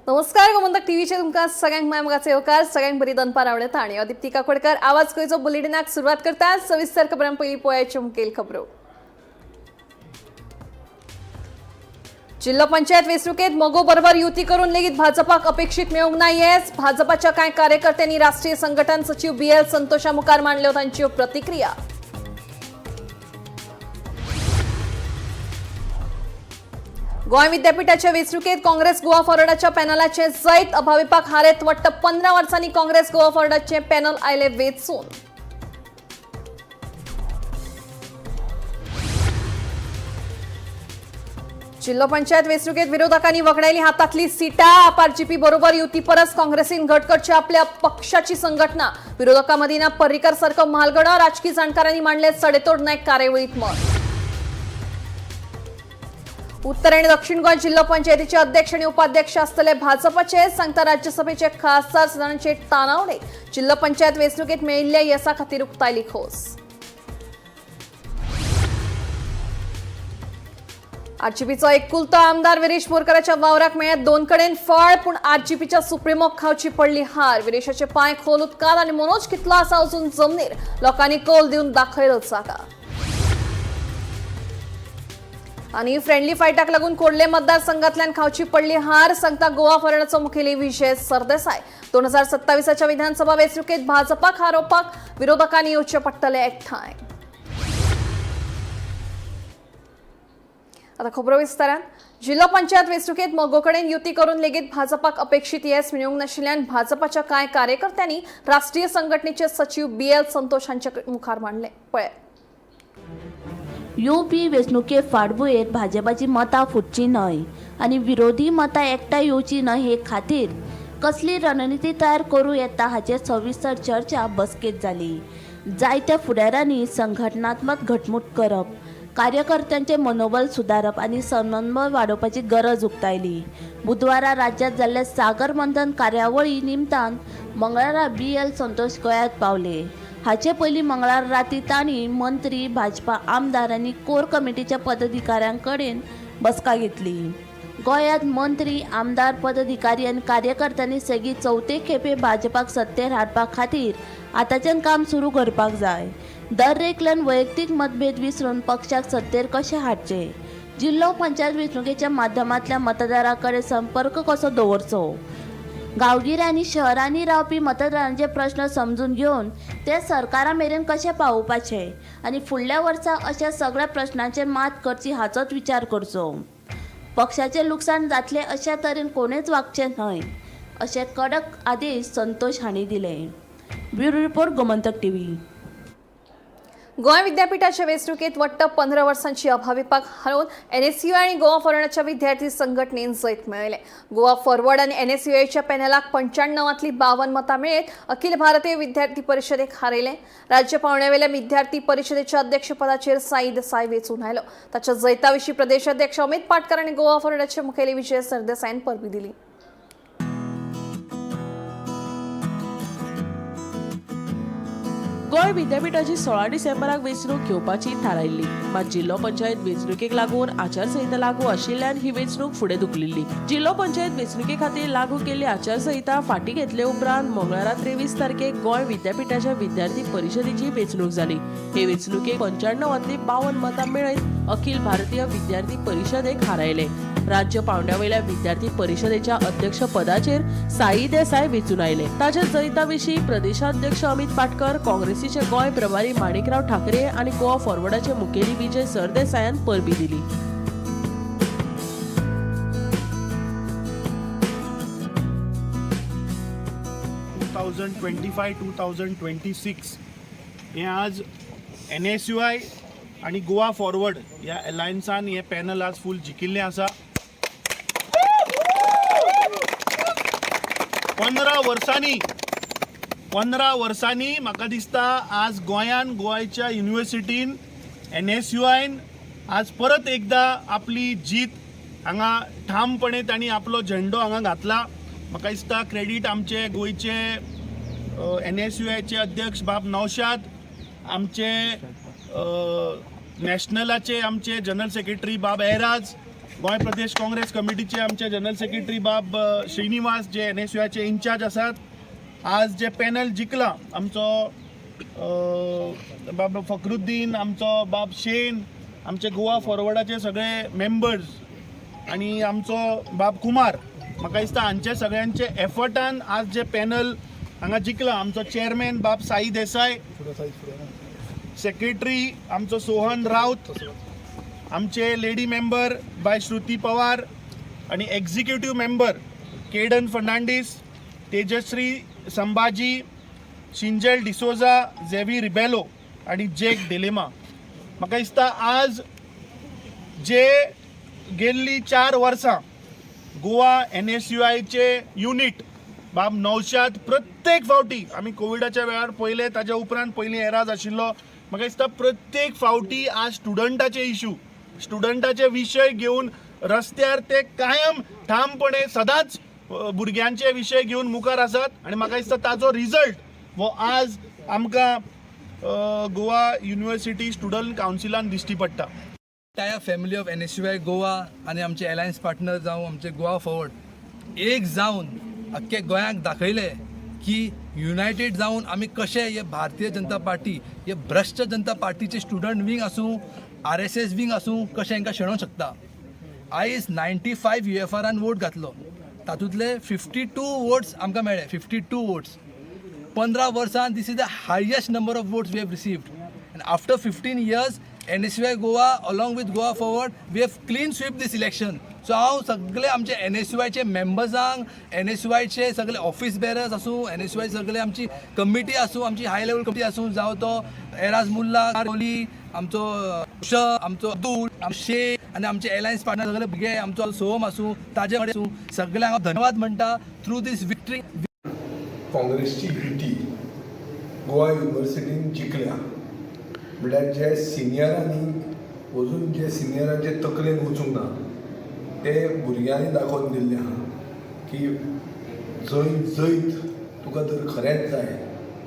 नमस्कार, गोमंतक टीव्हीचे तुमकां सगळ्यांक माय मोगाचो येवकार. सगळ्यांक बरी दनपार आवडता आणि हांव दीप्ती काकोडकर. आवाज गोंयचो बुलेटिनाक सुरवात करता. सविस्तर खबरां पयलीं पळयाच्यो मुखेल खबरो. जिल्हो पंचायत वेंचणुकेत मगो बरोबर युती करून लेगीत भाजपाक अपेक्षीत मेळूंक ना येस. भाजपाच्या कांय कार्यकर्त्यांनी राष्ट्रीय संघटन सचिव बी एल संतोषा मुखार मांडल्यो तांच्यो प्रतिक्रिया. गोंय विद्यापीठाच्या वेंचणुकेत काँग्रेस गोवा फॉरवर्डाच्या पॅनलाचे जैत. अभाविपाक हारेत वट्ट 15 वर्सांनी काँग्रेस गोवा फॉरवर्डाचे पॅनल आयले वेंचून. जिल्हो पंचायत वेंचणुकेत विरोधकांनी वगडायली हातातली सिटा. आरजीपी बरोबर युती परस काँग्रेसीन घट करची आपल्या पक्षाची संघटना. विरोधकांमध्ये ना पर्रीकर सारखं म्हालगडं. राजकीय जाणकारांनी मांडले सडेतोड नायक कार्यावळीत मत. उत्तर आणि दक्षिण गोंय जिल्हो पंचायतीचे अध्यक्ष आणि उपाध्यक्ष असतले भाजपचे, सांगता राज्यसभेचे खासदार सदानंद तानावडे. जिल्हो पंचायत वेंचणुकेत मेळिल्ल्या येसा खातीर उक्तायली खोस. आरजीपीचो एकुलतो आमदार विरेश बोरकराच्या वावराक मेळ्ळें दोन कडेन फळ, पूण आरजीपीच्या सुप्रिमोक खावची पडली हार. विरेशाचे पांय खोल उदकांत आनी मनोज कितलो आसा अजून जमनीर. लोकांनी कौल दिवन दाखयलो जागा. आणि फ्रेंडली फायटाक लागून कोडले मतदारसंघातल्यान खावची पडली हार, सांगता गोवा फॉरवर्डाचो मुखेली विजय सरदेसाय. 2027च्या विधानसभा वेंचणुकेत भाजपाक हारोवपाक विरोधकांनी येवचे पडटले एकठांय. आता खबरो विस्तारान. जिल्हो पंचायत वेंचणुकेत मगो कडेन युती करून लेगीत भाजपाक अपेक्षीत येस मेळूंक नाशिल्ल्यान भाजपाच्या कांय कार्यकर्त्यांनी राष्ट्रीय संघटनेचे सचिव बी एल संतोष हांच्या मुखार मांडले. पळय. युपी वेंचणुके फाटभुंयेर भाजपाची मतां फुटची न्हय आनी विरोधी मतां एकठांय येवची न्हय हे खातीर कसली रणनिती तयार करूं येता हाचेर सविस्तर चर्चा बसकेंत जाली. जायत्या फुडाऱ्यांनी संघटनात्मक घटमूट करप, कार्यकर्त्यांचें मनोबल सुदारप आनी समन्वय वाडोवपाची गरज उक्तायली. बुधवारा राज्यांत जाल्ल्या सागर मंथन कार्यावळी निमतान मंगळारा बी एल संतोष गोंयांत पावले. हाचे पयलीं मंगळार राती तांणी मंत्री, भाजपा आमदार आनी कोर कमिटीच्या पदाधिकाऱ्यां कडेन बसका घेतली. गोंयांत मंत्री, आमदार, पदाधिकारी आनी कार्यकर्त्यांनी सेगीत चवथे खेपे भाजपाक सत्तेर हाडपा खातीर आतांच्यान काम सुरू करपाक जाय. दर एकल्यान वैयक्तीक मतभेद विसरून पक्षाक सत्तेर कशें हाडचें, जिल्हो पंचायत वेंचणुकेच्या माध्यमांतल्यान मतदारां कडेन संपर्क कसो दवरचो, गांवगिऱ्या आनी शहरांनी रावपी मतदारांचे प्रश्न समजून घेवन ते सरकारा मेरेन कशे पावोवपाचे आनी फुडल्या वर्सा अशा सगळ्या प्रश्नांचेर मात करची हाचोच विचार करचो. पक्षाचें लुकसाण जातलें अशा तरेन कोणेच वागचें न्हय अशे कडक आदेश संतोष हांणी दिले. Bureau report, Gomantak TV. Goa विद्यापीठाच्या वेंचणुकेत वट्ट 15 वर्सांची अभाविपाक हारोवन एनएसयूआय आनी गोवा फॉरवर्डाच्या विद्यार्थी संघटनेन जैत मेळयलें. गोवा फॉरवर्ड आनी एनएसयूआयच्या पॅनलाक 95तली 52 मतां मेळयत अखिल भारतीय विद्यार्थी परिशदेक हारयलें. राज्य पावंड्यावेल्या विद्यार्थी परिशदेच्या अध्यक्षपदाचेर साई देसाय वेंचून आयलो. ताच्या जैता विशीं प्रदेशाध्यक्ष अमित पाटकर आनी गोवा फॉरवर्डाचे मुखेली विजय सरदेसायान परबी दिली. गोंय विद्यापीठाची 16 डिसेंबराक वेंचणूक घेवपाची थारायल्ली. मात जिल्हो पंचायत वेंचणुकेक लागून आचारसंहिता लागू आशिल्ल्यान ही वेंचणूक फुडें धुकलिल्ली. जिल्हो पंचायत वेंचणुके खातीर लागू केल्ली आचारसंहिता फाटीं घेतले उपरांत मंगळारा 23 तारखेक गोंय विद्यापीठाच्या विद्यार्थी परिशदेची वेंचणूक जाली. हे वेंचणुकेक 95तली 52 मतां मेळयत अखिल भारतीय विद्यार्थी परिशदेक हारायले. राज्य पावंड्यावयल्या विद्यार्थी परिशदेच्या अध्यक्षपदाचेर साई देसाय वेंचून आयले. ताच्या जैता विशीं प्रदेशाध्यक्ष अमित पाटकर, काँग्रेसीचे गोंय प्रभारी माणिकराव ठाकरे आनी गोवा फॉरवर्डाचे मुखेली विजय सरदेसायान परबी दिली. 2025 2026 हें आज एनएसयूआय आनी गोवा फॉरवर्ड ह्या एलायन्सान हें पॅनल आज फूल जिखिल्लें आसा. 15 वर्सांनी, 15 वर्सांनी म्हाका दिसता आज गोंयान, गोंयच्या युनिवर्सिटीन, एनएसयूआयन आज परत एकदां आपली जीत हांगा ठामपणे तांणी आपलो झेंडो हांगा घातला. म्हाका दिसता क्रेडीट आमचे गोंयचे एनएसयूआयचे अध्यक्ष बाब नौशाद, आमचे नॅशनलाचे आमचे जनरल सेक्रेटरी बाब एराज, गोंय प्रदेश काँग्रेस कमिटीचे आमचे जनरल सेक्रेटरी बाब श्रीनिवास जे एनएसयूआयचे इन्चार्ज आसात. आज जे पॅनल जिखला आमचो बाब फकरुद्दीन, आमचो बाब शेन, आमचे गोवा फॉरवर्डाचे सगळे मेंबर्स आनी आमचो बाब कुमार, म्हाका दिसता हांचे सगळ्यांचे एफर्टान आज जे पॅनल हांगा जिखला. आमचो चेअरमॅन बाब साई देसाय, सेक्रेटरी आमचो सोहन राऊत, आमचे लेडी मेंबर बाय श्रुती पवार आणि एक्झिक्युटिव्ह मेंबर केडन फर्नांडीस, तेजश्री संभाजी, शिंजल डिसोजा, झेवी रिबेलो आणि जेक डिलेमा. म्हाका दिसता आज जे गेल्ली 4 वर्सां गोवा एनएसयूआयचे युनिट बाब नौशाद प्रत्येक फावटी आमी कोविडाच्या वेळार पयले, ताज्या उपरांत पयलीं एराज आशिल्लो. म्हाका दिसता प्रत्येक फावटी आज स्टुडंटाचे इशू, स्टुडंटाचे विशय घेवन रस्त्यार ते कायम ठामपणे सदांच भुरग्यांचे विशय घेवन मुखार आसात आनी म्हाका दिसता ताजो रिजल्ट हो आज आमकां गोवा युनिवर्सिटी स्टुडंट कावन्सिलान दिश्टी पडटा. Entire family of NSUI Goa आनी आमचे एलायन्स पार्टनर जावं आमचे गोवा फॉरवर्ड एक जावन अख्खे गोंयाक दाखयले की युनायटेड जावन आमी कशे हे भारतीय जनता पार्टी, हे भ्रश्ट जनता पार्टीचे स्टुडंट वींग आसूं, आरएसएस वींग आसूं, कशें हांकां शेणोवंक शकता. आयज 95 युएफआरान वोट घातलो, तातूंतले 52 वोट्स आमकां मेळ्ळे. 52 वोट्स 15 वर्सां, this is the highest number of votes we have received. And after 15 years NSUI Goa along with Goa Forward, we have clean sweep this election. So हांव सगळे आमचे एनएसयूआयचे मेंबर्सांक, एनएसयूआयचे सगळे ऑफिस बेरर्स आसूं, एनएसयूआय सगळे आमची कमिटी आसूं, आमची हाय लेवल कमिटी आसूं, जावं तो एराज मुल्ला कोली, आमचो श आमचो अब्दुल, आमचो शेख आनी आमचे एलायन्स पार्टनर सगळे भुरगे, आमचो सोम आसूं, ताजे कडेन आसूं, सगळ्यांक हांव धन्यवाद म्हणटा थ्रू दीस विक्ट्री. काँग्रेसची युती गोवा युनिवर्सिटीन जिखल्या म्हणल्यार जे सिनियरांनी अजून जे सिनियरांचे तकलेन वचूंक ना ते भुरग्यांनी दाखोवन दिल्लें आहा की जंय जैत तुका जर खरेंच जाय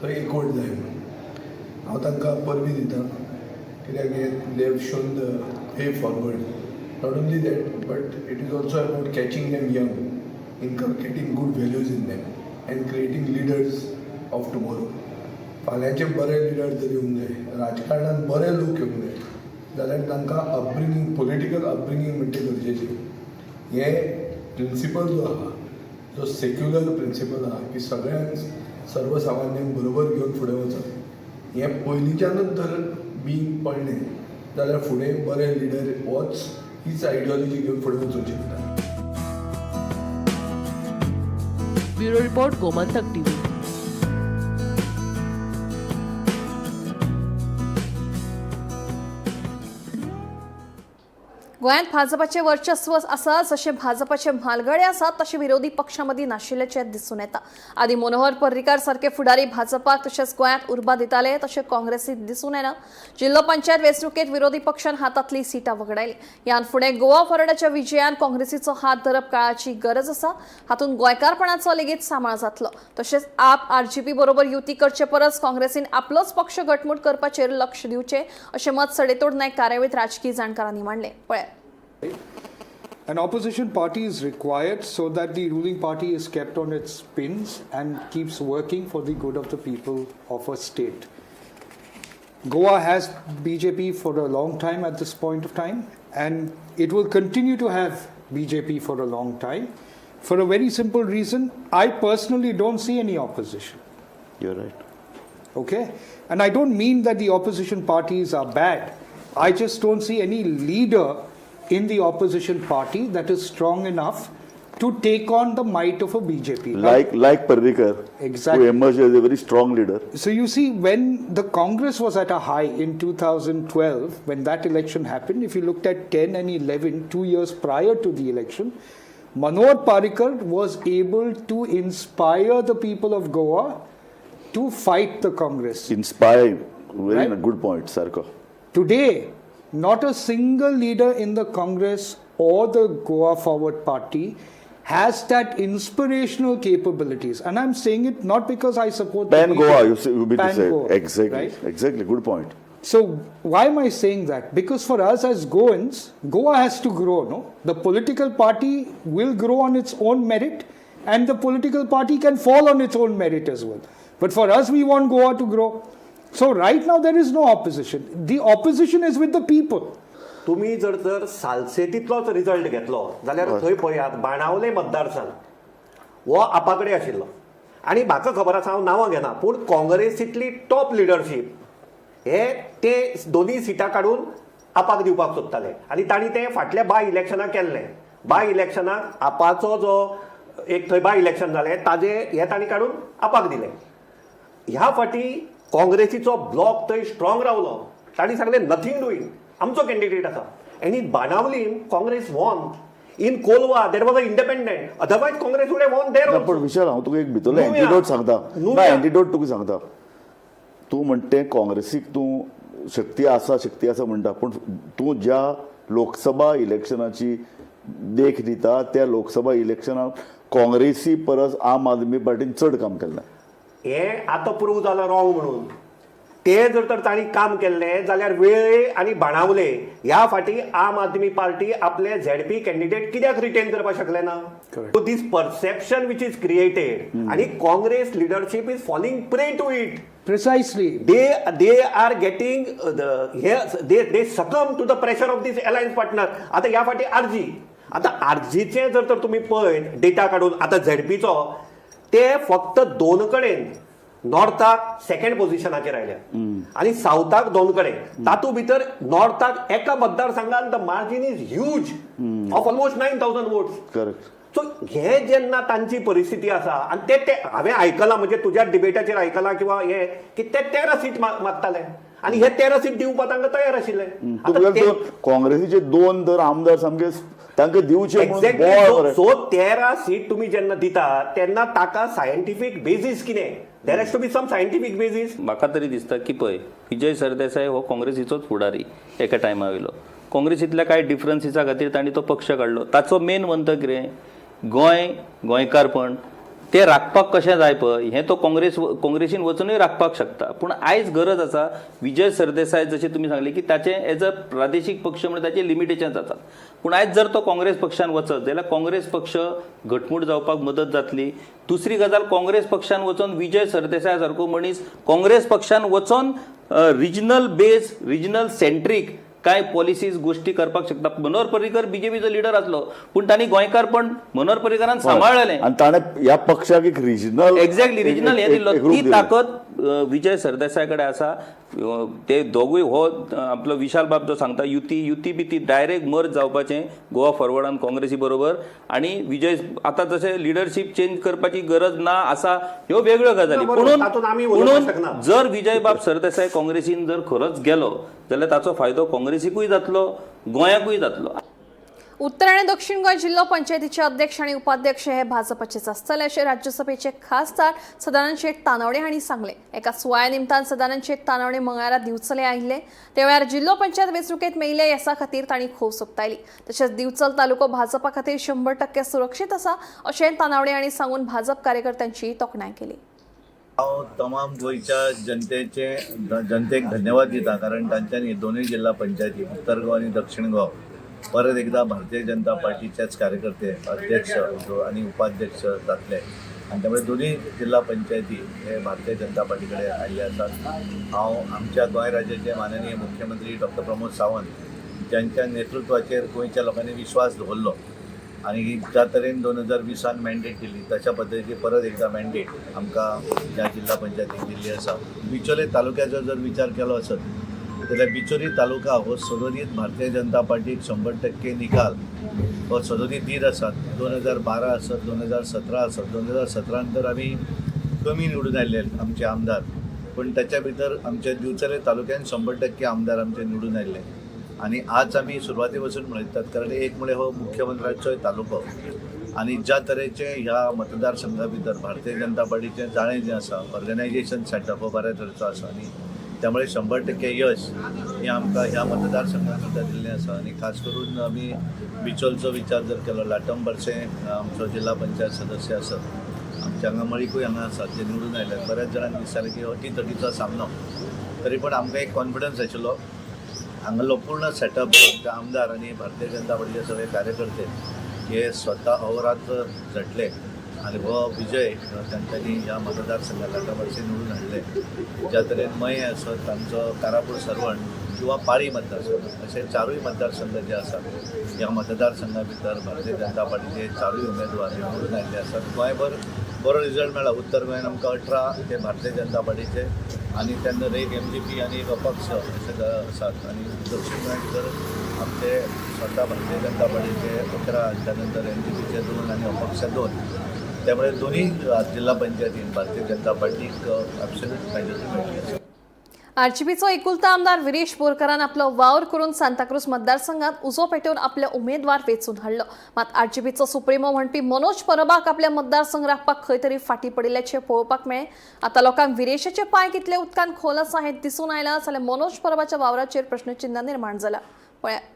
थंय एकवट जाय म्हणून. हांव तांकां परबीं दिता कित्याक हे they have shown the way forward. Not only that, but it is also about catching them young, inculcating good values in them and creating leaders of tomorrow. फाल्यांचे बरे लिडर जर येवंक जाय, राजकारणान बरे लोक येवंक जाय जाल्यार तांकां अपब्रिंगींग, पॉलिटिकल अपब्रिंगींग म्हणटा गरजेचें. हें प्रिंसिपल जो आहा, जो सेक्युलर प्रिंसिपल आहा की सगळ्यांक सर्वसामान्यांक बरोबर घेवन फुडें वचप, हें पयलींच्यानूच जर बीं पडलें जाल्यार फुडें बरे लिडर होच हीच आयडियोलॉजी घेवन फुडें वचूंक शकता. Bureau report, Gomantak TV. गोंयांत भाजपाचे वर्चस्व आसा, जशे भाजपाचे म्हालगडे आसात तशे विरोधी पक्षां मदीं नाशिल्ल्याचें दिसून येता. आदी मनोहर पर्रीकार सारके फुडारी भाजपाक तशेंच गोंयांत उर्बा दिताले, तशें काँग्रेसीत दिसून येना. जिल्लो पंचायत वेंचणुकेंत विरोधी पक्षान हातांतली सिटां वगडायली. ह्यान फुडें गोवा फॉरवर्डाच्या विजयान काँग्रेसीचो हात धरप काळाची गरज आसा. हातूंत गोंयकारपणाचो लेगीत सांबाळ जातलो. तशेंच आप आरजीपी बरोबर युती करचे परस काँग्रेसीन आपलोच पक्ष घटमूट करपाचेर लक्ष दिवचें अशें मत सडेतोड नायक कार्यावळीत राजकी जाणकारांनी मांडलें. पळयात. An opposition party is required so that the ruling party is kept on its pins and keeps working for the good of the people of a state. Goa has BJP for a long time at this point of time, and it will continue to have BJP for a long time for a very simple reason. I personally don't see any opposition. You're right. Okay? And I don't mean that the opposition parties are bad. I just don't see any leader in the opposition party that is strong enough to take on the might of a BJP. Like Parrikar, Exactly. who emerged as a very strong leader. So you see, when the Congress was at a high in 2012, when that election happened, if you looked at 10 and 11, 2 years prior to the election, Manohar Parrikar was able to inspire the people of Goa to fight the Congress. Inspire. Very Right. Good point, Sarko. Today, not a single leader in the Congress or the Goa Forward Party has that inspirational capabilities. And I'm saying it not because I support the Pan BJP. Goa, you say, you mean to Pan say. Goa, Exactly. right? Exactly. Good point. So why am I saying that? Because for us as Goans, Goa has to grow, no? The political party will grow on its own merit, and the political party can fall on its own merit as well. But for us, we want Goa to grow. So right now there is no opposition. The opposition is with the people. तुम्ही जर तर सालसेटीतलोच result घेतलो जाल्यार थंय पळयात, बाणावले मतदारसंघ हो आपा कडेन आशिल्लो आनी म्हाका खबर आसा, हांव नांवां घेना, पूण काँग्रेसींतली टॉप लिडरशीप हे ते दोनूय सिटां काडून आपाक दिवपाक सोदताले आनी तांणी तें फाटल्या बाय इलेक्शनाक केल्लें. बाय इलेक्शनाक आपाचो जो एक थंय बाय इलेक्शन जालें, ताजे हे तांणी काडून आपाक दिलें. ह्या फाटी काँग्रेसीचो ब्लॉक थंय स्ट्रॉंग रावलो. तांणी सांगलें, नथींग डुईंग, आमचो कॅन्डिडेट आसा. आनी Benaulim Congress won. In Colva there was a independent, otherwise Congress would won there. ना, पण विशाल, हांव तुका एक भितरलो नुव्या. एंटिडोट सांगता. नुव्या. ना, एंटिडोट तुका सांगता. तूं म्हणटे काँग्रेसीक तूं शक्ती आसा, शक्ती आसा म्हणटा, पूण तूं ज्या लोकसभा इलेक्शनाची देख दिता, त्या लोकसभा इलेक्शनाक काँग्रेसी परस आम आदमी पार्टीन चड काम केल्लें. हे आतां प्रूव जालां रॉंग म्हणून. ते जर तर तांणी काम केल्लें जाल्यार वेळे आनी बाणावले ह्या फाटी आम आदमी पार्टी आपले झेडपी कॅन्डिडेट कित्याक रिटेन करपाक शकले ना? Correct. So this perception which is created, आनी Congress leadership is falling prey to it. Precisely. They are getting the hey they succumb to the pressure of this alliance partner. आता ह्या फाटी RG, आता आरजीचे जर तर तुम्ही पळयत डेटा काडून, आता झेडपीचो ते फक्त दोन कडेन नॉर्थाक सेकंड पोझिशनाचेर आयल्या आनी सावथाक दोन कडेन. तातूंत भितर नॉर्थाक एका मतदारसंघात the margin is huge of almost 9,000 votes. Correct so हे जेन्ना तांची परिस्थिती आसा आनी ते ते हांवें आयकलां, म्हणजे तुज्या डिबेटाचेर आयकलां किंवा हे की ते 13 सीट मागताले आनी हे 13 सीट दिवपाक तांकां तयार आशिल्ले. तुका काँग्रेसीचे दोन तर आमदार सामके तांकां दिवचे म्हणून बोवाळ एक्झॅक्टली. मरे. सो 13 सीट तुमी जेन्ना दितात तेन्ना ताका सायंटिफीक बेजीस कितें? There has to be some scientific basis. म्हाका तरी दिसता की पळय, विजय सरदेसाय हो काँग्रेसीचोच फुडारी एका टायमा वयलो. काँग्रेसींतल्या कांय डिफरन्सीसा खातीर तांणी तो पक्ष काडलो. ताचो मेन मंत्र कितें? गोंय, गोंयकारपण ते राखपाक कशें जाय पळय, हें तो काँग्रेसीन वचुनूय राखपाक शकता. पूण आयज गरज आसा, विजय सरदेसाय जशें तुमी सांगलें की ताचें एज अ प्रादेशीक पक्ष म्हणून ताचे लिमिटेशन्स आसात, पूण आयज जर तो काँग्रेस पक्षान वचत जाल्यार काँग्रेस पक्ष घटमूट जावपाक मदत जातली. दुसरी गजाल, काँग्रेस पक्षान वचून विजय सरदेसाय सारको मनीस काँग्रेस पक्षान वचून रिजनल बेज, रिजनल सेंट्रीक कांय पॉलिसीज गोश्टी करपाक शकता. मनोहर पर्रीकर बीजेपीचो लिडर आसलो, पूण तांणी गोंयकारपण मनोहर पर्रीकरान सांबाळलें. आनी ताणें ह्या पक्षाक एक रिजनल एक्झॅक्टली, रिजनल हें दिल्लो. ती ताकद विजय सरदेसाय कडेन आसा. ते दोगूय हो आपलो विशाल बाब जो सांगता, युती युती बी ती डायरेक्ट मर्ज जावपाचें गोवा फॉरवर्डान काँग्रेसी बरोबर. आनी विजय आतां जशें लिडरशीप चेंज करपाची गरज ना आसा, ह्यो वेगळ्यो गजाली. ना, बरोबर. पुणून तातूंत आमी उलोवपाक पुणून शकना. जर विजयबाब सरदेसाय काँग्रेसीन जर खरोच गेलो जाल्यार ताचो फायदो काँग्रेसीकूय जातलो, गोंयाकूय जातलो. उत्तर आणि दक्षिण गोंय जिल्हो पंचायतीचे अध्यक्ष आणि उपाध्यक्ष हे भाजपचेच आसतले अशें राज्यसभेचे खासदार सदानंद शेट तानावडे हांणी सांगले. एका सुवाळ्या निमतान सदानंद शेट तानावडे मंगळारा दिवचले आयिल्ले. त्या वेळार जिल्हो पंचायत वेंचणुकेंत मेळिल्ल्या येसा खातीर तांणी खोस उक्तायली. तशेंच दिवचल तालुको भाजपा खातीर 100% सुरक्षीत आसा अशें तानावडे हांणी सांगून भाजप कार्यकर्त्यांची तोखणाय केली. हांव तमाम गोंयच्या जनतेचे जनतेक धन्यवाद दिता, कारण तांच्यांनी दोनूय जिल्हा पंचायती, उत्तर गोवा आनी दक्षिण गोवा, परत एकदा भारतीय जनता पार्टीचेच कार्यकर्ते अध्यक्ष आनी उपाध्यक्ष जातले आनी त्यामुळे दोनूय जिल्हा पंचायती हे भारतीय जनता पार्टी कडेन आयिल्ले आसात. हांव आमच्या गोंय राज्याचे माननीय मुख्यमंत्री डॉक्टर प्रमोद सावंत, ज्यांच्या नेतृत्वाचेर गोंयच्या लोकांनी विश्वास दवरलो आनी ज्या तरेन 2020न मॅन्डेट दिली, तशा पद्दतीची परत एकदा मॅन्डेट आमकां ह्या जिल्हा पंचायतीक दिल्ली आसा. बिचोले तालुक्याचो जर विचार केलो आसत जाल्यार बिचोली तालुका हो सदोदीत भारतीय जनता पार्टीक 100% निकाल हो सदोदीत दीत आसात. 2012 आसत, 2017 आसत, 2017न तर आमी कमी निवडून आयिल्ले आमचे आमदार, पूण ताच्या भितर आमच्या दिवचले तालुक्यान 100% आमदार आमचे निवडून आयिल्ले. आनी आज आमी सुरवाती पासून म्हणतात, कारण एक म्हळ्यार हो मुख्यमंत्र्याचोय तालुको आनी ज्या तरेचें ह्या मतदारसंघा भितर भारतीय जनता पार्टीचें जाळें जें आसा, ऑर्गनायजेशन सेटअप हो बऱ्या तरेचो आसा आनी त्यामुळे 100% यश हें आमकां ह्या मतदारसंघान सुद्दां दिल्लें आसा. आनी खास करून आमी बिचोलचो विचार जर केलो, लाटंबरचे आमचो जिल्हा पंचायत सदस्य आसत, आमच्या हांगा मळीकूय हांगा आसात जे निवडून आयल्यात. बऱ्याच जाणांक दिसतालें की अटी तटीचो सामनो तरी पण आमकां एक कॉन्फिडन्स आशिल्लो. हांगालो पूर्ण सेटअप, आमचे आमदार आनी भारतीय जनता पार्टीचे सगळे कार्यकर्ते हे स्वता अहोरात्र झटले आनी हो विजय तांच्यांनी ह्या मतदारसंघात 18 वर्सां निवडून हाडले. ज्या तरेन मयें आसत, आमचो कारापूर सर्वण किंवा पाळी मतदारसंघ, असे चारूय मतदारसंघ जे आसात, ह्या मतदारसंघा भितर भारतीय जनता पार्टीचे चारूय उमेदवार हे निवडून आयिल्ले आसात. गोंयभर बरो रिजल्ट मेळ्ळा. उत्तर गोंयान आमकां 18 ते भारतीय जनता पार्टीचे आनी त्यानंतर एक एमजीपी आनी एक अपक्ष अशे आसात आनी दक्षिण गोंया भितर आमचे स्वता भारतीय जनता पार्टीचे 11, त्यानंतर एमजीपीचे 2 आनी अपक्ष 2. त्यामुळे दोन्ही जिल्हा पंचायतीन भारतीय जनता पार्टीक ॲब्सोल्यूट मेजॉरिटी मेळ्ळी आसा. आरजीपीचो एकुलता आमदार विरेश बोरकारान आपलो वावर करून सांताक्रूज मतदारसंघात उजो पेटोवन आपले उमेदवार वेंचून हाडलो. मात आरजीपीचो सुप्रिमो म्हणपी मनोज परबाक आपल्या मतदारसंघ राखपाक खंय तरी फाटीं पडिल्ल्याचें पळोवपाक मेळ्ळें. आतां लोकांक विरेशाचे पांय कितले उदकान खोल आसा हें दिसून आयलां, जाल्यार मनोज परबाच्या वावराचेर प्रश्नचिन्ह निर्माण जाला. पळयात.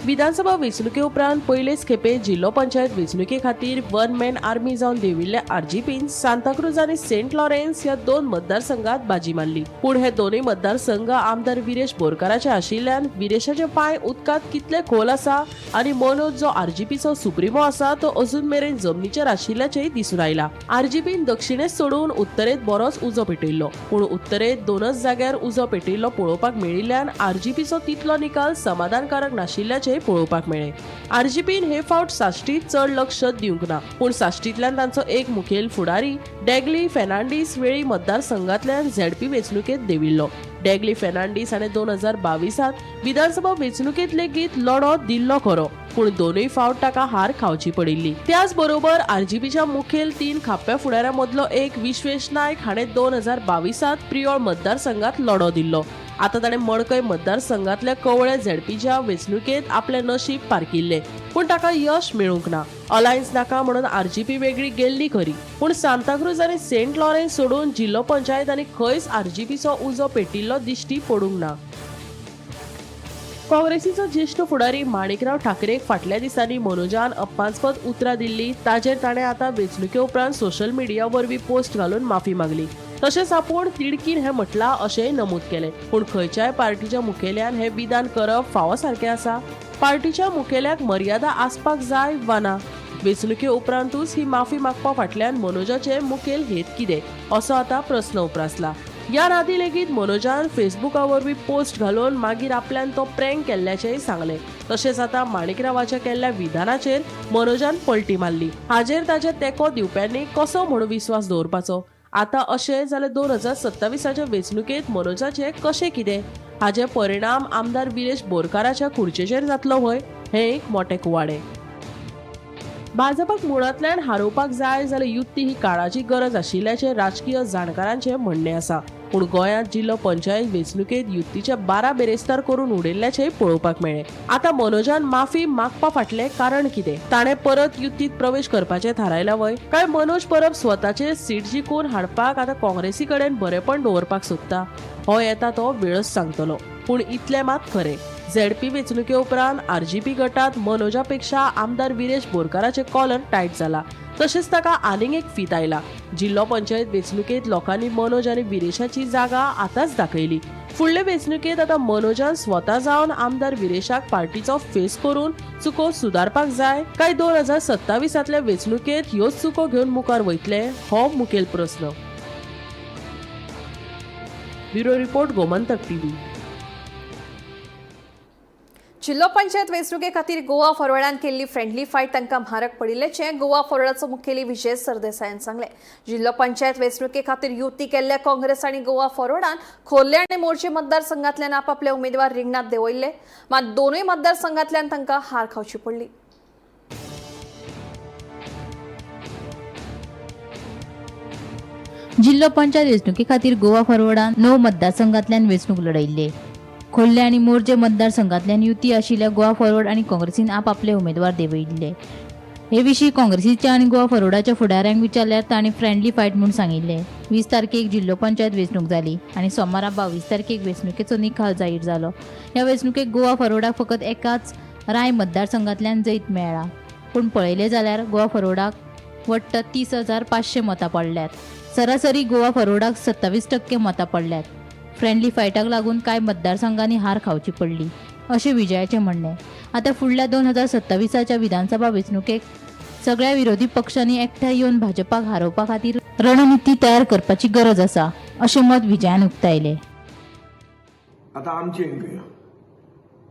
विधानसभा वेंचणुके उपरांत पयलेच खेपे जिल्लो पंचायत वेंचणुके खातीर वन मॅन आर्मी जावन देंविल्ल्या आरजीपीन सांताक्रूज आनी सेंट लॉरेन्स ह्या दोन मतदारसंघात बाजी मारली. पूण हे दोनूय मतदारसंघ आमदार विरेश बोरकाराचे आशिल्ल्यान विरेशाचे पांय उदकांत कितले खोल आसा आनी मनोज जो आरजीपीचो सुप्रिमो आसा तो अजून मेरेन जमनीचेर आशिल्ल्याचेय दिसून आयला. आरजीपीन दक्षिणेत सोडून उत्तरेत बरोच उजो पेटयल्लो, पूण उत्तरेत दोनच जाग्यार उजो पेटयल्लो पळोवपाक मेळिल्ल्यान आरजीपीचो तितलो निकाल समाधानकारक नाशिल्ल्याचेय पळोवपाक मेळ्ळें. आरजीपीन हे फावट साश्टीत चड लक्ष दिवंक ना, पूण साश्टींतल्यान तांचो एक मुखेल फुडारी डॅगली फेर्नांडीस वेळी मतदारसंघातल्यान झेडपी वेंचणुकेत देंविल्लो. डॅगली फेर्नांडीस हाणें 2022त विधानसभा वेंचणुकेत लेगीत लढो दिल्लो खरो, पूण दोनूय फावट ताका हार खावची पडिल्ली. त्याच बरोबर आरजीपीच्या मुखेल तीन खाप्या फुडाऱ्यां मदलो एक विश्वेश नायक हाणें 2022त प्रियोळ मतदारसंघात लढो दिल्लो. आतां ताणें मडकय मतदारसंघातल्या कवळे झेडपीच्या वेंचणुकेत आपलें नशीब पारखिल्लें, पूण ताका यश मेळूंक ना. अलायन्स नाका म्हणून आरजीपी वेगळी गेल्ली खरी, पूण सांताक्रूज आनी सेंट लॉरेन्स सोडून जिल्लो पंचायत आनी खंयच आरजीपीचो उजो पेटिल्लो दिश्टी पडूंक ना. काँग्रेसीचो ज्येश्ठ फुडारी माणिकराव ठाकरेक फाटल्या दिसांनी मनोजान अपमानस्पद उतरां दिल्ली. ताचेर ताणें आतां वेंचणुके उपरांत सोशल मिडिया वरवीं पोस्ट घालून माफी मागली. तशेंच आपूण तिडकीन हें म्हटलां अशेंय नमूद केलें. पूण खंयच्याय पार्टीच्या मुखेल्यान हें विधान करप फावो सारकें आसा? पार्टीच्या मुखेल्याक मर्यादा आसपाक जाय वा ना? वेंचणुके उपरांतूच ही माफी मागपा फाटल्यान मनोजाचे मुखेल हेत कितें, असो आतां प्रस्न उप्रासला. ह्या आदीं लेगीत मनोजान फेसबुका वरवीं पोस्ट घालून मागीर आपल्यान तो प्रँक केल्ल्याचेंय सांगलें. तशेंच आतां माणिकरावाच्या केल्ल्या विधानाचेर मनोजान पलटी मारली. हाजेर ताचे तेंको दिवप्यांनी कसो म्हूण विस्वास दवरपाचो? आतां अशें जाल्यार 2027च्या वेंचणुकेंत मनोजाचें कशें कितें? हाचे परिणाम आमदार विरेश बोरकाराच्या खुर्चेचेर जातलो व्हय, हें एक मोटें कुवाडें. भाजपाक मुळांतल्यान हारोवपाक जाय जाल्यार युती ही काळाची गरज आशिल्ल्याचें राजकीय जाणकारांचें म्हणणें आसा. पूण गोंयांत जिल्लो पंचायत वेंचणुकेंत युतीचे 12 बेरेस्तार करून उडयल्ल्याचेंय पळोवपाक मेळ्ळें. आतां मनोजान माफी मागपा फाटलें कारण कितें? ताणें परत युतीत प्रवेश करपाचें थारायलां व्हय, काय मनोज परब स्वताचे सीट जिखून हाडपाक आतां काँग्रेसी कडेन बरेपण दवरपाक सोदता? हो येता तो वेळच सांगतलो. पूण इतलें मात खरें, झेडपी वेंचणुके उपरांत आरजीपी गटात मनोजा पेक्षा आमदार विरेश बोरकाराचे कॉलर टायट जाला. तशेंच ताका आनीक एक फीत आयला. जिल्लो पंचायत वेंचणुकेत लोकांनी मनोज आनी विरेशाची जागा आतांच दाखयली. फुडले वेंचणुकेत आतां मनोजान स्वता जावन आमदार विरेशाक पार्टीचो फेस करून चुको सुदारपाक जाय, काय 2027तल्या वेंचणुकेत ह्योच चुको घेवन मुखार वयतले, हो मुखेल प्रस्न. Bureau report, Gomantak TV. जिल्लो पंचायत वेंचणुके खातीर गोवा फॉरवर्डान केल्ली फ्रेंडली फायट तांकां म्हारग पडिल्ल्याचें गोवा फॉरवर्डाचो मुखेली विजय सरदेसायान सांगलें. जिल्लो पंचायत वेंचणुके खातीर युती केल्ल्या काँग्रेस आनी गोवा फॉरवर्डान खोर्ले आनी मोरजे मतदारसंघांतल्यान आपापले उमेदवार रिंगणात देंवयल्ले. मात दोनूय मतदारसंघांतल्यान तांकां हार खावची पडली. जिल्लो पंचायत वेंचणुके खातीर गोवा फॉरवर्डान णव मतदारसंघांतल्यान वेंचणूक लढयल्ले. खोर्ले आनी मोरजे मतदारसंघांतल्यान युती आशिल्ल्या गोवा फॉरवर्ड आनी काँग्रेसीन आपापले उमेदवार देंवयिल्ले. हे विशीं काँग्रेसीच्या आनी गोवा फॉरवर्डाच्या फुडाऱ्यांक विचारल्यार तांणी फ्रेंडली फायट म्हूण सांगिल्लें. 20 तारखेक जिल्लो पंचायत वेंचणूक जाली आनी सोमारा 22 तारखेक वेंचणुकेचो निकाल जाहीर जालो. ह्या वेंचणुकेक गोवा फॉरवर्डाक फकत एकाच राय मतदारसंघांतल्यान जैत मेळ्ळां. पूण पळयलें जाल्यार गोवा फॉरवर्डाक वट्ट 30,500 मतां पडल्यात. सरासरी गोवा फॉरवर्डाक 27% मतां पडल्यात. फ्रेंडली फायटाक लागून कांय मतदारसंघांनी हार खावची पडली अशें विजयाचें म्हणणें. आतां फुडल्या 2027च्या विधानसभा वेंचणुकेक सगळ्या विरोधी पक्षांनी एकठांय येवन भाजपाक हारोवपा खातीर रणनिती तयार करपाची गरज आसा अशें मत विजयान उक्तायलें. आतां आमचें घेवया,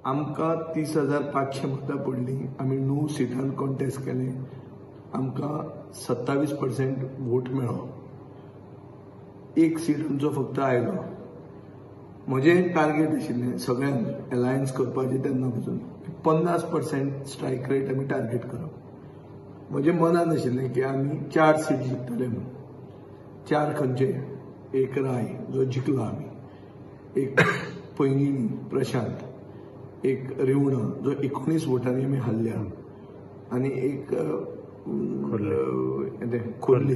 आमकां 30,500 मतां पडलीं, आमी 9 सिटान कॉन्टेस्ट केलें, आमकां 27% वोट मेळ्ळो, एक सीट आमचो फक्त आयलो. म्हजें टार्गेट आशिल्लें सगळ्यांक एलायन्स करपाचें तेन्ना पसून 50% स्ट्रायक रेट आमी टार्गेट करप. म्हजें मनान आशिल्लें की आमी 4 सीट जिखतले म्हणून. 4 खंयचे, एक राय जो जिखलो आमी, एक पैंगिणी प्रशांत, एक रिवणा जो 19 वोटांनी आमी हारल्या, आनी एक खोर्ले.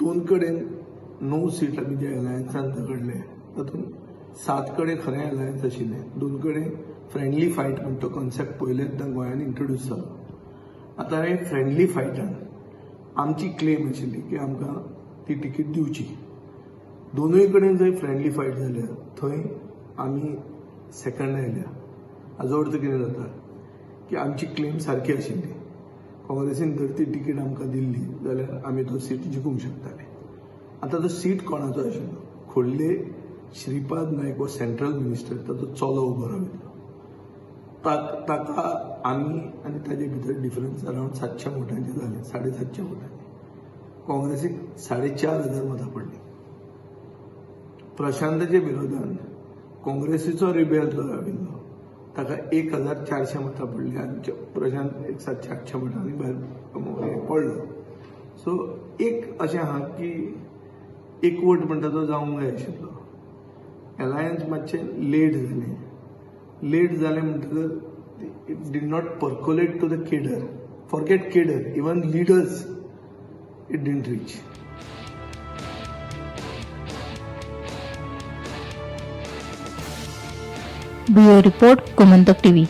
2 कडेन 9 सीट आमी जे एलायन्सान झगडले तातूंत 7 कडेन खरें एलायन्स आशिल्लें, 2 कडेन फ्रेंडली फायट म्हण तो कॉन्सेप्ट पयलेंच गोंयांत इंट्रोड्यूस जालो. आतां हे फ्रेंडली फायटान आमची क्लेम आशिल्ली की आमकां ती तिकीट दिवची. 2 कडेन जंय फ्रेंडली फायट जाल्या थंय आमी सेकंड आयल्या. हाजो अर्थ कितें जाता की आमची क्लेम सारकी आशिल्ली. काँग्रेसीन जर ती तिकीट आमकां दिल्ली जाल्यार आमी तो सीट जिखूंक शकताले. आतां तो सीट कोणाचो आशिल्लो, खोर्ले श्रीपाद नायक हो सेंट्रल मिनिस्टर, ताचो चलो उबो राविल्लो. ताका आमी आनी ताजे भितर डिफरन्स अरावंड 700 वोटांचे जाले, 750 वोटांचे. काँग्रेसीक 4,500 मतां पडलीं. प्रशांताच्या विरोधान काँग्रेसीचो रिबेल जो राविल्लो ताका 1,400 मतां पडलीं आनी प्रशांत एक 700-800 मतांनी भायर पडलो. सो एक अशें आहा की एकवट म्हणटा तो जावंक जाय आशिल्लो. एलायन्स मातशें लेट जालें. लेट जालें म्हणटकच it did not percolate to the cadre, forget cadre, even leaders it didn't reach. Bureau report, Gomantak TV.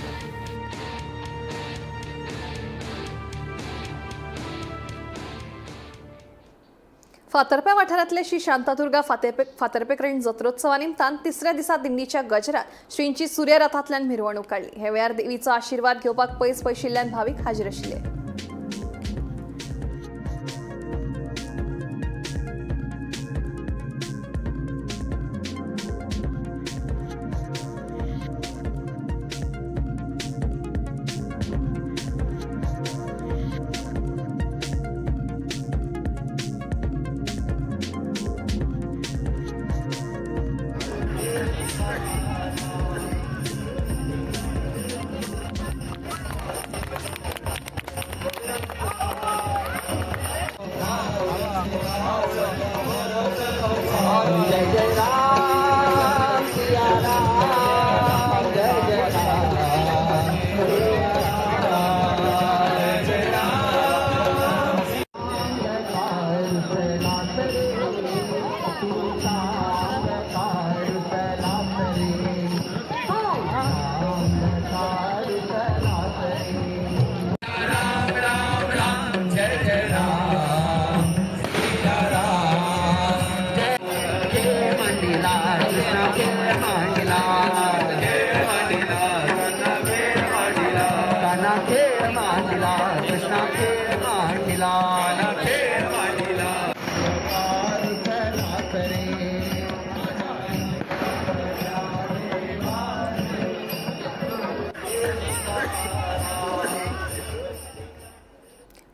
Fatorpa वाठारांतले श्री शांतादुर्गा फातर्पेकरण जत्रोत्सवा निमतान तिसऱ्या दिसा दिंडीच्या गजरात श्रींची सूर्यरथांतल्यान मिरवणूक काडली. हे वेळार देवीचो आशिर्वाद घेवपाक पयस पयशिल्ल्यान भावीक हाजीर आशिल्ले.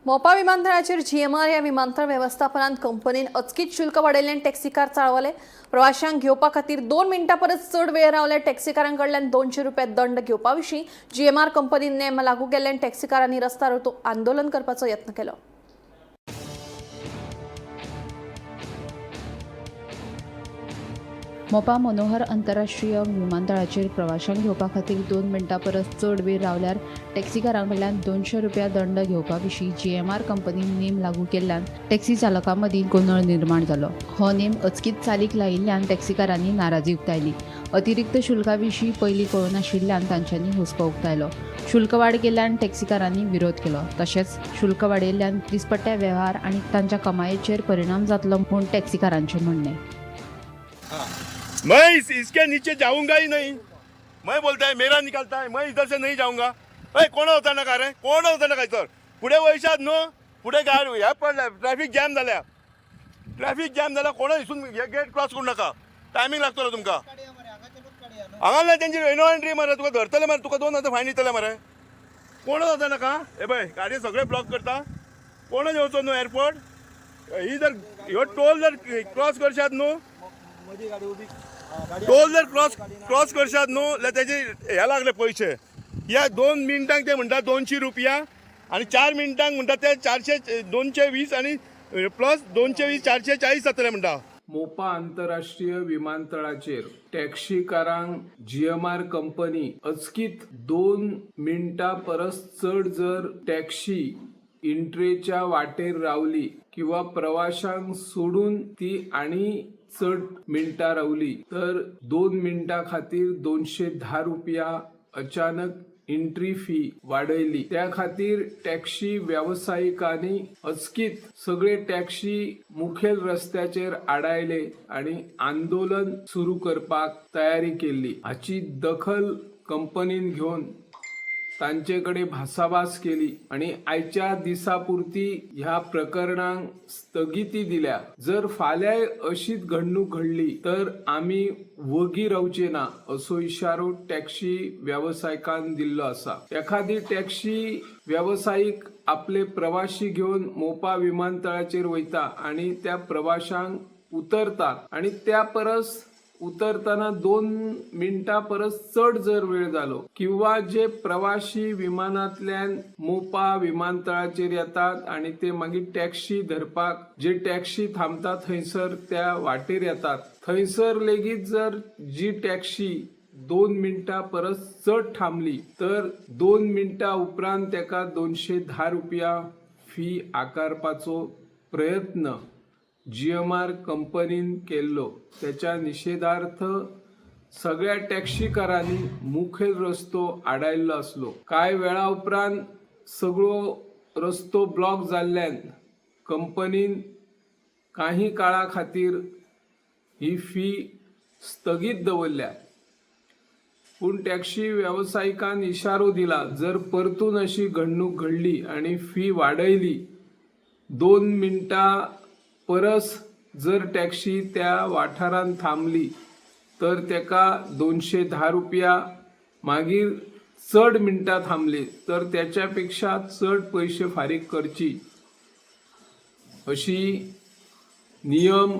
मोपा विमानतळाचेर जीएमआर ह्या विमानतळ वेवस्थापनान कंपनीन अचकीत शुल्क वाडयल्ल्यान टॅक्सीकार चाळवले. प्रवाशांक घेवपा खातीर 2 मिनटां परस चड वेळ रावल्या टॅक्सीकारां कडल्यान 200 रुपया दंड घेवपा विशीं जीएमआर कंपनीन नेम लागू केल्ल्यान टॅक्सीकारांनी रस्ता रोको आंदोलन करपाचो यत्न केलो. मोपा मनोहर आंतरराष्ट्रीय विमानतळाचेर प्रवाशांक घेवपा खातीर 2 मिनटां परस चड वेळ रावल्यार टॅक्सीकारां कडल्यान 200 रुपया दंड घेवपा विशीं जीएमआर कंपनीन नेम लागू केल्ल्यान टॅक्सी चालकां मदीं गोंदळ निर्माण जालो. हो नेम अचकीत चालीक लायिल्ल्यान टॅक्सीकारांनी नाराजी उक्तायली. अतिरिक्त शुल्का विशीं पयलीं कळूं नाशिल्ल्यान तांच्यांनी हुस्को उक्तायलो. शुल्क वाड केल्ल्यान टॅक्सीकारांनी विरोध केलो. तशेंच शुल्क वाडयल्ल्यान दिसपट्ट्या वेव्हार आनी तांच्या कमायेचेर परिणाम जातलो म्हूण टॅक्सीकारांचें म्हणणें. मैं इसके नीचे जाऊंगा ही नहीं. मैं बोलता है, मेरा निकलता है, मैं इधर से नहीं जाऊंगा. अय, कोण वचना का रे? कोण वचना काय सर? फुडें वयशात न्हू, फुडें गाडी हे पडल्या, ट्रॅफिक जॅम जाल्या, ट्रॅफिक जॅम जाल्या. कोण हिसून हे गेट क्रॉस करूं नाका. टायमींग लागतलो तुमकां. हांगा ना तेंची नो एंट्री मरे. तुका धरतले मरे, तुका 2000 फायन दितले मरे. कोण वचना नाका. हे पळय, गाडी सगळे ब्लॉक करता. कोणच येवचो न्हू एअरपोर्ट. ही जर ह्यो टोल जर क्रॉस करशात न्हू, टोल जर क्रॉस क्रॉस करशात न्हू जाल्यार तेजे हे लागले पयशे. ह्या 2 मिनटांक ते म्हणटा 200 रुपया आनी 4 मिनटांक म्हणटा ते 400, 220 आनी प्लस 220, 440 जातले म्हणटा. मोपा आंतरराष्ट्रीय विमानतळाचेर टॅक्सीकारांक जीएमआर कंपनी अचकीत 2 मिनटां परस चड जर टॅक्सी इंट्रेच्या वाटेर रावली किंवा प्रवाशांक सोडून ती आनी चड मिनटां रावली तर 2 मिनटां खातीर 210 रुपया अचानक एंट्री फी वाडयली. त्या खातीर टॅक्सी वेवसायिकांनी अचकीत सगळे टॅक्सी मुखेल रस्त्याचेर आडायले आनी आंदोलन सुरू करपाक तयारी केल्ली. हाची दखल कंपनीन घेवन तांचे कडेन भासाभास केली आनी आयच्या दिसा पुरती ह्या प्रकरणांक स्थगिती दिल्या. जर फाल्यांय अशीच घडणूक घडली तर आमी वगी रावचे ना असो इशारो टॅक्सी वेवसायिकान दिल्लो आसा. एखादी टॅक्सी वेवसायीक आपले प्रवाशी घेवन मोपा विमानतळाचेर वयता आनी त्या प्रवाशांक उतरतात आनी त्या परस उतरताना 2 मिनटां परस चड जर वेळ जालो किंवा जे प्रवाशी विमानांतल्यान मोपा विमानतळाचेर येतात आनी ते मागीर टॅक्सी धरपाक जे टॅक्सी थांबता थंयसर त्या वाटेर येतात, थंयसर लेगीत जर जी टॅक्सी 2 मिनटां परस चड थांबली तर 2 मिनटां उपरांत तेका 210 रुपया फी आकारपाचो प्रयत्न जीएमआर कंपनीन केल्लो. त्याच्या निशेधार्थ सगळ्या टॅक्सीकारांनी मुखेल रस्तो आडायल्लो आसलो. कांय वेळा उपरांत सगळो रस्तो ब्लॉक जाल्ल्यान कंपनीन काही काळा खातीर ही फी स्थगीत दवरल्या. पूण टॅक्सी वेवसायिकान इशारो दिला, जर परतून अशी घडणूक घडली आनी फी वाडयली, 2 मिनटां परस जर टॅक्सी त्या वाठारांत थांबली तर तेका 210 रुपया, मागीर चड मिनटां थांबली तर त्याच्या पेक्षा चड पयशे फारीक करची अशी नियम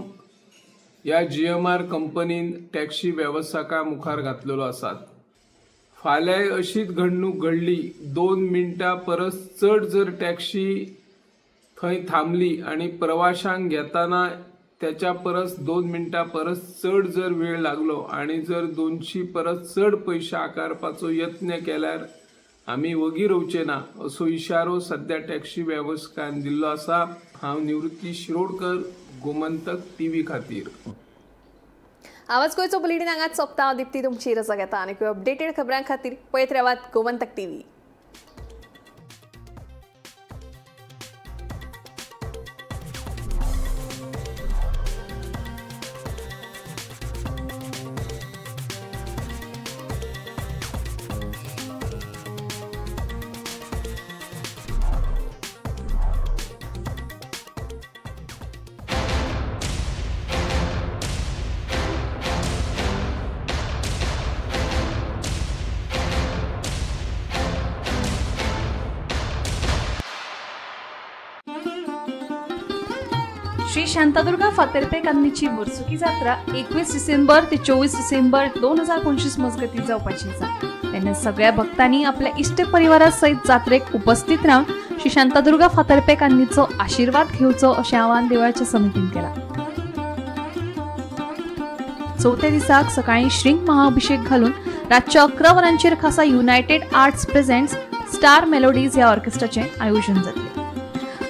ह्या जीएमआर कंपनीन टॅक्सी वेवसायिकां मुखार घातलेलो आसात. फाल्यांय अशीच घडणूक घडली, 2 मिनटां परस चड जर टॅक्सी थंय थांबली आनी प्रवाशांक घेताना त्याच्या परस 2 मिनटां परस चड जर वेळ लागलो आनी जर 200 परस चड पयशे आकारपाचो यत्न केल्यार आमी वगी रावचे ना असो इशारो सद्या टॅक्सी वेवसायिकान दिल्लो आसा. हांव निवृत्ती शिरोडकर, गोमंतक टीव्ही खातीर. आवाज गोंयचो बुलेटीन हांगाच सोंपता. हांव दिप्ती तुमची रजा घेता आनी अपडेटेड खबरां खातीर पळयत रावात गोमंतक टीव्ही. श्री शांतादुर्गा फातर्पे कान्नीची वर्सुकी जात्रा 21 डिसेंबर ते 24 डिसेंबर 2025 मजगती जावपाची आसा. तेन्ना सगळ्या भक्तांनी आपल्या इश्ट परिवारा सयत जात्रेक उपस्थित रावन श्री शांतादुर्गा फातर्पे कान्नीचो आशिर्वाद घेवचो अशें आवाहन देवळाच्या समितीन केलां. चवथ्या दिसाक सकाळीं श्रींग महाअभिषेक घालून रातच्या 11 वरांचेर खासा United Arts presents Star Melodies ह्या ऑर्केस्ट्राचें आयोजन जातलें.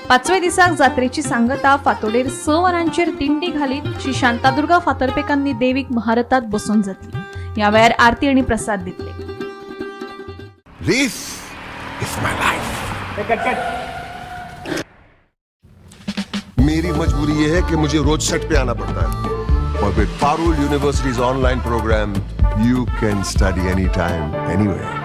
पांचव्या दिसाक जात्रेची सांगता फांतोडेर 6 वरांचेर दिंडी घालीत श्री शांतादुर्गा फातर्पेकान्नी देवीक महारथात बसोवन जातली. ह्या वेळार आरती आनी प्रसाद दितले. This is my life. मेरी मजबूरी ये है कि मुझे रोज सेट पे आना पड़ता है और with Parul University's online program, you can study anytime, anywhere.